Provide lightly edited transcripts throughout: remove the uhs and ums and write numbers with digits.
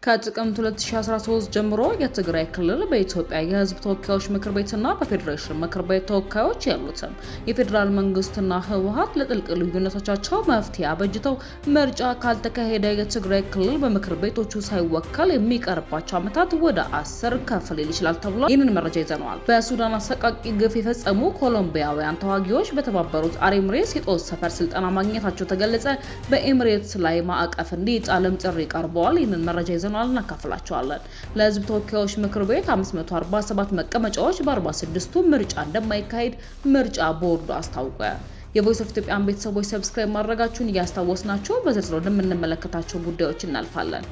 ከጥቅምት 2013 ጀምሮ የትግራይ ክልል በኢትዮጵያ የሕዝብ ተወካዮች ምክር ቤትና በፌዴሬሽን ምክር ቤት ተወካዮች የሉትም። የፌዴራል መንግስትና ህወሓት ለጥልቅ ልዩነቶቻቸው መፍትሄ አበጅተው ምርጫ ካልተካሄደ የትግራይ ክልል በምክር ቤቶቹ ሳይወከል የሚቀርባቸው ዓመታት ወደ 10 ከፍ ሊል ይችላል ተብሏል። ይህንን መረጃ ይዘነዋል። በሱዳን አሰቃቂ ግፍ የፈጸሙ ኮሎምቢያውያን ተዋጊዎች በተባበሩት አረብ ኤምሬትስ የጦር ሰፈር ስልጠና ማግኘታቸው ተገለጸ። በኤምሬትስ ላይ ማዕቀፍ እንዲጣልም ጥሪ ቀርበዋል። ይህንን መረጃ ይዘነዋል፣ እናካፍላቸዋለን። ለህዝብ ተወካዮች ምክር ቤት 547 መቀመጫዎች በ46ቱ ምርጫ እንደማይካሄድ ምርጫ ቦርዱ አስታወቀ። የ Voice of Ethiopian ቤተሰቦች subscribe ማድረጋችሁን እያስታወስናችሁ በዝርዝር ወደምንመለከታቸው ጉዳዮች እናልፋለን።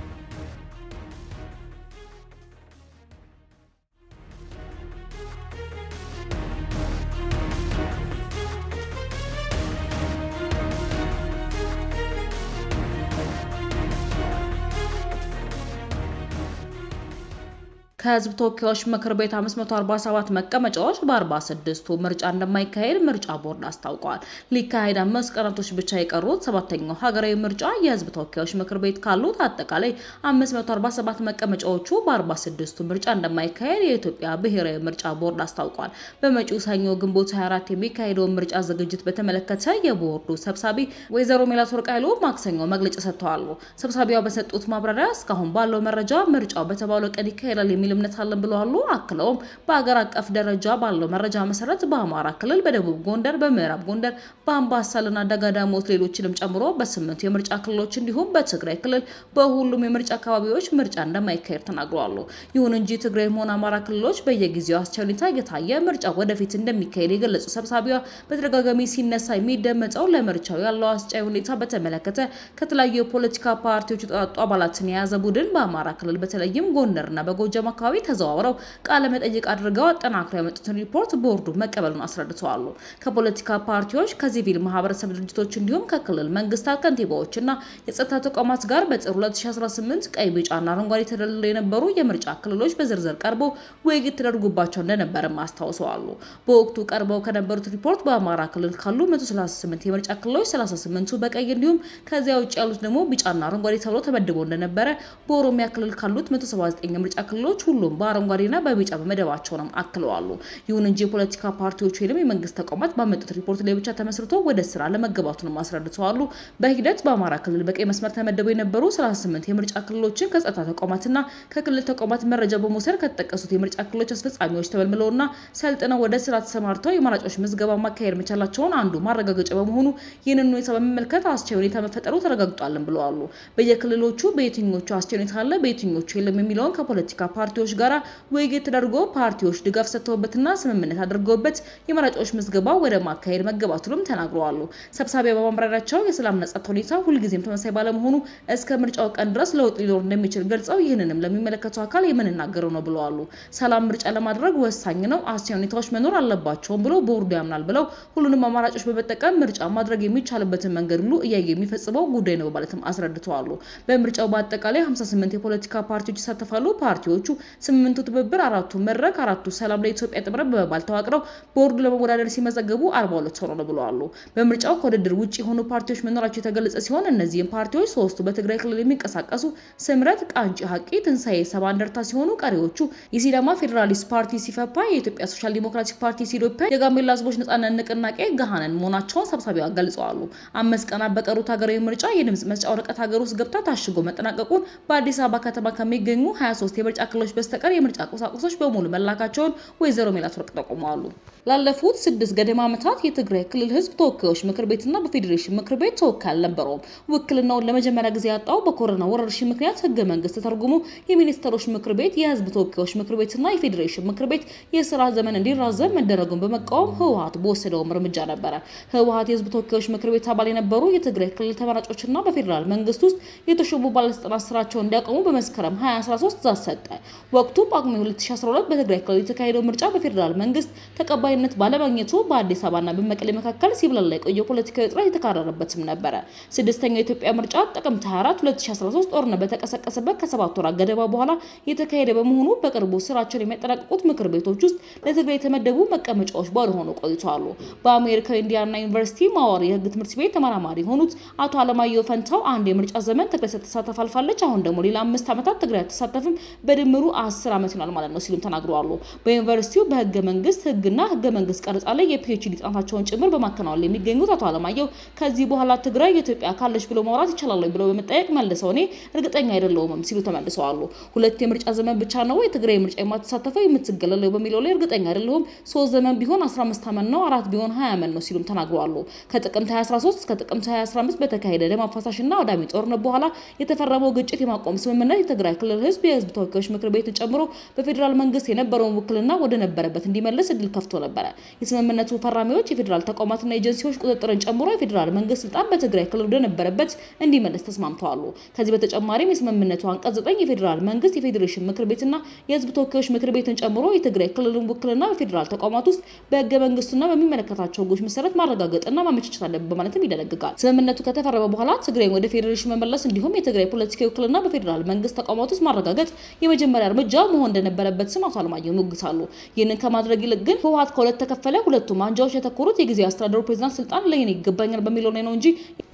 ከህዝብ ተወካዮች ምክር ቤት 547 መቀመጫዎች በ46ቱ ምርጫ እንደማይካሄድ ምርጫ ቦርድ አስታውቋል። ሊካሄድ 5 ቀናቶች ብቻ የቀሩት ሰባተኛው ሀገራዊ ምርጫ የህዝብ ተወካዮች ምክር ቤት ካሉት አጠቃላይ 547 መቀመጫዎቹ በ46ቱ ምርጫ እንደማይካሄድ የኢትዮጵያ ብሔራዊ ምርጫ ቦርድ አስታውቋል። በመጪው ሰኞ ግንቦት 24 የሚካሄደውን ምርጫ ዝግጅት በተመለከተ የቦርዱ ሰብሳቢ ወይዘሮ ሜላትወርቅ ኃይሉ ማክሰኞ መግለጫ ሰጥተዋል። ሰብሳቢዋ በሰጡት ማብራሪያ እስካሁን ባለው መረጃ ምርጫው በተባለው ቀን ይካሄዳል የሚል እምነት አለን ብለዋል። አክለውም በአገር አቀፍ ደረጃ ባለው መረጃ መሰረት በአማራ ክልል፣ በደቡብ ጎንደር፣ በምዕራብ ጎንደር፣ በአምባሰልና ደጋዳሞት ሌሎችንም ጨምሮ በ8 የምርጫ ክልሎች እንዲሁም በትግራይ ክልል በሁሉም የምርጫ አካባቢዎች ምርጫ እንደማይካሄድ ተናግረዋል። ይሁን እንጂ ትግራይም ሆነ አማራ ክልሎች በየጊዜው አስቻይ ሁኔታ እየታየ ምርጫ ወደፊት እንደሚካሄድ የገለጹ ሰብሳቢዋ በተደጋጋሚ ሲነሳ የሚደመጠው ለምርጫው ያለው አስቻይ ሁኔታ በተመለከተ ከተለያዩ የፖለቲካ ፓርቲዎች የተውጣጡ አባላትን የያዘ ቡድን በአማራ ክልል በተለይም ጎንደርና በጎጃም አካባቢ ተዘዋውረው ቃለ መጠይቅ አድርገው አጠናክረው ያመጡትን ሪፖርት ቦርዱ መቀበሉን አስረድተዋል። ከፖለቲካ ፓርቲዎች፣ ከሲቪል ማህበረሰብ ድርጅቶች እንዲሁም ከክልል መንግስታት ከንቲባዎችና የጸጥታ ተቋማት ጋር በጥር 2018 ቀይ፣ ቢጫና አረንጓዴ ተደልድለው የነበሩ የምርጫ ክልሎች በዝርዝር ቀርበው ውይይት ተደርጎባቸው እንደነበርም አስታውሰዋል። በወቅቱ ቀርበው ከነበሩት ሪፖርት በአማራ ክልል ካሉ 138 የምርጫ ክልሎች 38ቱ በቀይ እንዲሁም ከዚያ ውጭ ያሉት ደግሞ ቢጫና አረንጓዴ ተብለው ተመድበው እንደነበረ፣ በኦሮሚያ ክልል ካሉት 179 የምርጫ ክልሎች ሁሉም በአረንጓዴና በቢጫ በመደባቸውንም አክለዋል። ይሁን እንጂ የፖለቲካ ፓርቲዎች ወይም የመንግስት ተቋማት ባመጡት ሪፖርት ላይ ብቻ ተመስርቶ ወደ ስራ ለመገባቱንም አስረድተዋል። በሂደት በአማራ ክልል በቀይ መስመር ተመደበው የነበሩ 38 የምርጫ ክልሎችን ከጸጥታ ተቋማትና ከክልል ተቋማት መረጃ በመውሰድ ከተጠቀሱት የምርጫ ክልሎች አስፈጻሚዎች ተመልምለውና ሰልጥነው ወደ ስራ ተሰማርተው የመራጮች ምዝገባ ማካሄድ መቻላቸውን አንዱ ማረጋገጫ በመሆኑ ይህንን ሁኔታ በመመልከት አስቻይ ሁኔታ መፈጠሩ ተረጋግጧል ብለዋል። በየክልሎቹ በየትኞቹ አስቻይ ሁኔታ አለ፣ በየትኞቹ የለም የሚለውን ከፖለቲካ ፓርቲዎች ጋር ውይይት ተደርጎ ፓርቲዎች ድጋፍ ሰጥተውበትና ስምምነት አድርገውበት የመራጮች ምዝገባ ወደ ማካሄድ መገባቱንም ተናግረዋል። ሰብሳቢዋ በማብራሪያቸው የሰላምና ጸጥታ ሁኔታ ሁልጊዜም ተመሳሳይ ባለመሆኑ እስከ ምርጫው ቀን ድረስ ለውጥ ሊኖር እንደሚችል ገልጸው ይህንንም ለሚመለከተው አካል የምንናገረው ነው ብለዋል። ሰላም ምርጫ ለማድረግ ወሳኝ ነው፣ አስቻይ ሁኔታዎች መኖር አለባቸውም ብሎ ቦርዱ ያምናል ብለው ሁሉንም አማራጮች በመጠቀም ምርጫ ማድረግ የሚቻልበትን መንገድ ሁሉ እያየ የሚፈጽመው ጉዳይ ነው በማለትም አስረድተዋል። በምርጫው በአጠቃላይ 58 የፖለቲካ ፓርቲዎች ይሳተፋሉ። ፓርቲዎቹ 8ቱ ትብብር፣ 4ቱ መድረክ፣ 4ቱ ሰላም ለኢትዮጵያ ጥምረት በመባል ተዋቅረው ቦርዱ ለመወዳደር ሲመዘገቡ 42 ሆነው ነው ብለዋል። በምርጫው ከውድድር ውጭ የሆኑ ፓርቲዎች መኖራቸው የተገለጸ ሲሆን እነዚህም ፓርቲዎች 3ቱ በትግራይ ክልል የሚንቀሳቀሱ ስምረት፣ ቃንጪ ሀቂ፣ ትንሳኤ ሰባ እንደርታ ሲሆኑ ቀሪዎቹ የሲዳማ ፌዴራሊስት ፓርቲ ሲፈፓ፣ የኢትዮጵያ ሶሻል ዲሞክራቲክ ፓርቲ ሲዶፓ፣ የጋምቤላ ህዝቦች ነጻነት ንቅናቄ ገሃነን መሆናቸውን ሰብሳቢዋ ገልጸዋል። 5 ቀናት በቀሩት ሀገራዊ ምርጫ የድምጽ መስጫ ወረቀት ሀገር ውስጥ ገብታ ታሽጎ መጠናቀቁን በአዲስ አበባ ከተማ ከሚገኙ 23 የምርጫ ክልሎች በስተቀር የምርጫ ቁሳቁሶች በሙሉ መላካቸውን ወይዘሮ ሜላትወርቅ ጠቁመዋል። ላለፉት 6 ገደማ ዓመታት የትግራይ ክልል ህዝብ ተወካዮች ምክር ቤትና በፌዴሬሽን ምክር ቤት ተወካይ አልነበረውም። ውክልናውን ለመጀመሪያ ጊዜ ያጣው በኮሮና ወረርሽኝ ምክንያት ህገ መንግስት ተተርጉሞ የሚኒስትሮች ምክር ቤት፣ የህዝብ ተወካዮች ምክር ቤትና የፌዴሬሽን ምክር ቤት የስራ ዘመን እንዲራዘም መደረጉን በመቃወም ህወሓት በወሰደው እርምጃ ነበረ። ህወሓት የህዝብ ተወካዮች ምክር ቤት አባል የነበሩ የትግራይ ክልል ተመራጮችና በፌዴራል መንግስት ውስጥ የተሾሙ ባለስልጣናት ስራቸውን እንዲያቆሙ በመስከረም 2013 ትዕዛዝ ሰጠ። ወቅቱ ጳጉሜ 2012 በትግራይ ክልል የተካሄደው ምርጫ በፌዴራል መንግስት ተቀባይነት ባለማግኘቱ በአዲስ አበባና በመቀሌ መካከል ሲብላላ የቆየው ፖለቲካዊ ውጥረት የተካረረበትም ነበረ። ስድስተኛው የኢትዮጵያ ምርጫ ጥቅምት 24 2013 ጦርነት በተቀሰቀሰበት ከ7 ወራት ገደማ በኋላ የተካሄደ በመሆኑ በቅርቡ ስራቸውን የሚያጠናቅቁት ምክር ቤቶች ውስጥ ለትግራይ የተመደቡ መቀመጫዎች ባዶ ሆነው ቆይተዋል። በአሜሪካው ኢንዲያና ዩኒቨርሲቲ ማዋር የህግ ትምህርት ቤት ተመራማሪ የሆኑት አቶ አለማየሁ ፈንታው አንድ የምርጫ ዘመን ትግራይ ስትሳተፍ አልፋለች፣ አሁን ደግሞ ሌላ 5 ዓመታት ትግራይ አትሳተፍም፣ በድምሩ 10 ዓመት ይሆናል ማለት ነው ሲሉም ተናግረዋል። በዩኒቨርሲቲው በህገ መንግስት ህግና ህገ መንግስት ቀረጻ ላይ የ PhD ጥናታቸውን ጭምር በማከናወን ላይ የሚገኙት አቶ አለማየሁ ከዚህ በኋላ ትግራይ የኢትዮጵያ አካል ነች ብሎ ማውራት ይቻላል ወይ ብለው በመጠየቅ መልሰው እኔ እርግጠኛ አይደለሁም ሲሉ ተመልሰዋል። ሁለት የምርጫ ዘመን ብቻ ነው ወይ ትግራይ ምርጫ የማትሳተፈው የምትገለለው በሚለው ላይ እርግጠኛ አይደለሁም። ሶስት ዘመን ቢሆን 15 ዓመት ነው፣ አራት ቢሆን 20 ዓመት ነው ሲሉም ተናግረዋል። ከጥቅምት 2013 እስከ ጥቅምት 2015 በተካሄደ ደም አፋሳሽና አውዳሚ ጦርነት በኋላ የተፈረመው ግጭት የማቆም ስምምነት የትግራይ ክልል ህዝብ የህዝብ ተወካዮች ምክር ቤትን ጨምሮ በፌዴራል መንግስት የነበረውን ውክልና ወደ ነበረበት እንዲመለስ እድል ከፍቶ ነበረ። የስምምነቱ ፈራሚዎች የፌዴራል ተቋማትና ኤጀንሲዎች ቁጥጥርን ጨምሮ የፌዴራል መንግስት ስልጣን በትግራይ ክልል ወደ ነበረበት እንዲመለስ ተስማምተዋል። ከዚህ በተጨማሪም የስምምነቱ አንቀጽ 9 የፌዴራል መንግስት የፌዴሬሽን ምክር ቤትና የህዝብ ተወካዮች ምክር ቤትን ጨምሮ የትግራይ ክልልን ውክልና በፌዴራል ተቋማት ውስጥ በህገ መንግስቱና በሚመለከታቸው ህጎች መሰረት ማረጋገጥና ማመቻቸት አለበት በማለትም ይደነግጋል። ስምምነቱ ከተፈረመ በኋላ ትግራይን ወደ ፌዴሬሽን መመለስ እንዲሁም የትግራይ ፖለቲካዊ ውክልና በፌዴራል መንግስት ተቋማት ውስጥ ማረጋገጥ የመጀመሪያ እርምጃ መሆን እንደነበረበት ስም አቶ አለማየሁ ይሞግታሉ። ይህንን ከማድረግ ይልቅ ግን ህወሓት ከሁለት ተከፈለ። ሁለቱም አንጃዎች ያተኮሩት የጊዜያዊ አስተዳደሩ ፕሬዚዳንት ስልጣን ለእኔ ይገባኛል በሚለው ላይ ነው እንጂ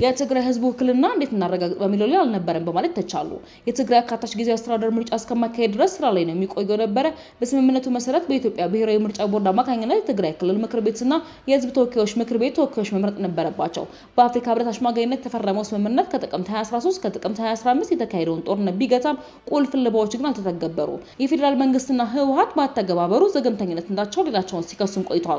የትግራይ ህዝብ ውክልና እንዴት እናረጋግጥ በሚለው ላይ አልነበረም በማለት ተቻሉ። የትግራይ አካታች ጊዜያዊ አስተዳደር ምርጫ እስከማካሄድ ድረስ ስራ ላይ ነው የሚቆየው ነበረ። በስምምነቱ መሰረት በኢትዮጵያ ብሔራዊ ምርጫ ቦርድ አማካኝነት የትግራይ ክልል ምክር ቤትና የህዝብ ተወካዮች ምክር ቤት ተወካዮች መምረጥ ነበረባቸው። በአፍሪካ ህብረት አሸማጋይነት የተፈረመው ስምምነት ከጥቅምት 2013 ከጥቅምት 2015 የተካሄደውን ጦርነት ቢገታም ቁልፍ እልባዎች ግን አልተተገበሩም። የፌዴራል መንግስትና ህወሓት በአተገባበሩ ዘገምተኝነት እንዳቸው ሌላቸውን ሲከሱም ቆይተዋል።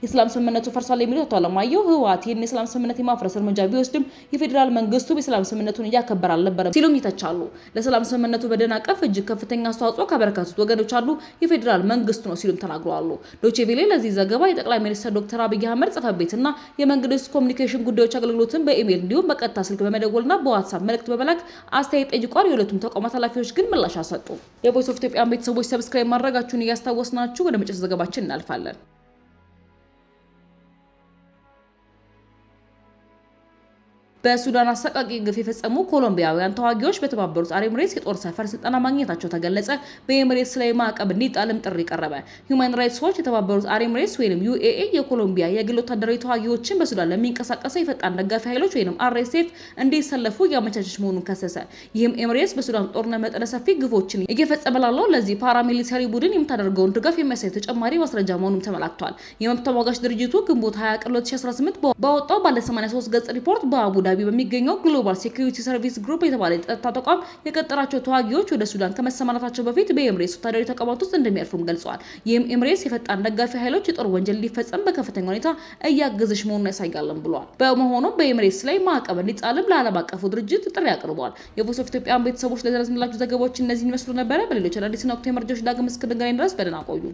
የሰላም ስምምነቱ ፈርሷል የሚሉት አቶ አለማየሁ ህወሓት ይህን የሰላም ስምምነት የማፍረስ እርምጃ ቢወስድም የፌዴራል መንግስቱ የሰላም ስምምነቱን እያከበረ አልነበረም ሲሉም ይተቻሉ። ለሰላም ስምምነቱ መደናቀፍ እጅግ ከፍተኛ አስተዋጽኦ ካበረከቱት ወገኖች አንዱ የፌዴራል መንግስቱ ነው ሲሉም ተናግረዋል። ዶቼ ቬለ ለዚህ ዘገባ የጠቅላይ ሚኒስትር ዶክተር አብይ አህመድ ጽህፈት ቤትና የመንግስት ኮሚኒኬሽን ጉዳዮች አገልግሎትን በኢሜይል እንዲሁም በቀጥታ ስልክ በመደወልና በዋትሳፕ መልእክት በመላክ አስተያየት ጠይቋል። የሁለቱም ተቋማት ኃላፊዎች ግን ምላሽ አልሰጡም። የ Voice of Ethiopia ን ቤተሰቦች subscribe ማድረጋችሁን እያስታወስናችሁ ወደ መጨረሻ ዘገባችን እናልፋለን። በሱዳን አሰቃቂ ግፍ የፈጸሙ ኮሎምቢያውያን ተዋጊዎች በተባበሩት አረብ ኤሚሬትስ የጦር ሰፈር ስልጠና ማግኘታቸው ተገለጸ። በኤሚሬትስ ላይ ማዕቀብ እንዲጣልም ጥሪ ቀረበ። Human Rights Watch የተባበሩት አረብ ኤሚሬትስ ወይም UAE የኮሎምቢያ የግል ወታደራዊ ተዋጊዎችን በሱዳን ለሚንቀሳቀሰው የፈጣን ደጋፊ ኃይሎች ወይም RSF እንዲሰለፉ እያመቻቸች መሆኑን ከሰሰ። ይህም ኤሚሬትስ በሱዳን ጦርነት መጠነ ሰፊ ግፎችን እየፈጸመ ላለው ለዚህ paramilitary ቡድን የምታደርገውን ድጋፍ የሚያሳይ ተጨማሪ ማስረጃ መሆኑም ተመላክቷል። የመብት ተሟጋች ድርጅቱ ግንቦት 20 ቀን 2018 ባወጣው ባለ 83 ገጽ ሪፖርት በአቡዳቢ በሚገኘው Global Security Service Group የተባለ የጸጥታ ተቋም የቀጠራቸው ተዋጊዎች ወደ ሱዳን ከመሰማራታቸው በፊት በኤምሬትስ ወታደራዊ ተቋማት ውስጥ እንደሚያርፉም ገልጸዋል። ይህም ኤምሬትስ የፈጣን ደጋፊ ኃይሎች የጦር ወንጀል እንዲፈጸም በከፍተኛ ሁኔታ እያገዘች መሆኑን ያሳያልም ብሏል። በመሆኑም በኤምሬትስ ላይ ማዕቀብ እንዲጣልም ለዓለም አቀፉ ድርጅት ጥሪ አቅርቧል። የ Voice of Ethiopia ን ቤተሰቦች ለያዝንላችሁ ዘገባዎች እነዚህን ይመስሉ ነበረ። በሌሎች አዳዲስና ወቅታዊ መረጃዎች ዳግም እስክንገናኝ ድረስ በደህና ቆዩ።